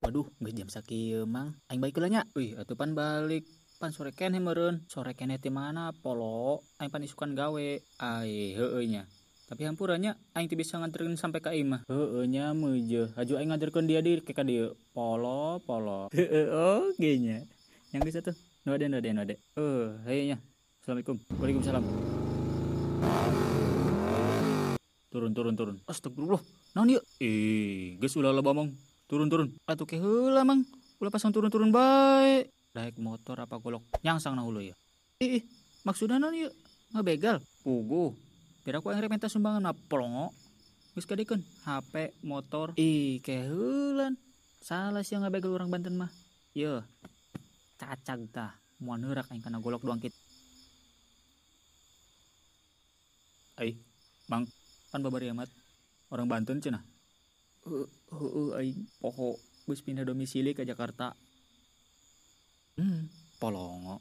Waduh, geus jam sakieu Mang. Aing balik heula nya. Wih, atuh pan balik. Pan sore keneh meureun. Sore keneh ti mana polo? Aing pan isukan gawe. Ai heueuh nya. Tapi hampura nya aing teu bisa nganterkeun sampai ka imah. Heueuh nya meujeuh. Haju aing nganterkeun dia di ke ka dieu. Polo, polo. Heueuh oge nya. Yang geus atuh. Nu ade nu ade nu ade. Heuh nya. Assalamualaikum. Waalaikumsalam. Turun turun turun. Astagfirullah. Naon ieu? Ih, geus ulah loba omong. Turun turun. Atuh ke heula Mang. Ulah pasang turun-turun bae. Daek motor apa golok nyangsang na hulu ya. Ih, maksudna naon ieu? Ngabegal. Puguh. Pira ku aing rek minta sumbangan mah polongo. Geus kadekeun HP, motor. Ih, keheulan. Salah sia ngabegal urang Banten mah. Yeuh. Cacag tah. Moal neurak aing kana golok doang kitu. Ai, Mang, pan babari amat. Orang Banten cenah. Heueuh aing poho geus pindah domisili ka Jakarta. Polongo.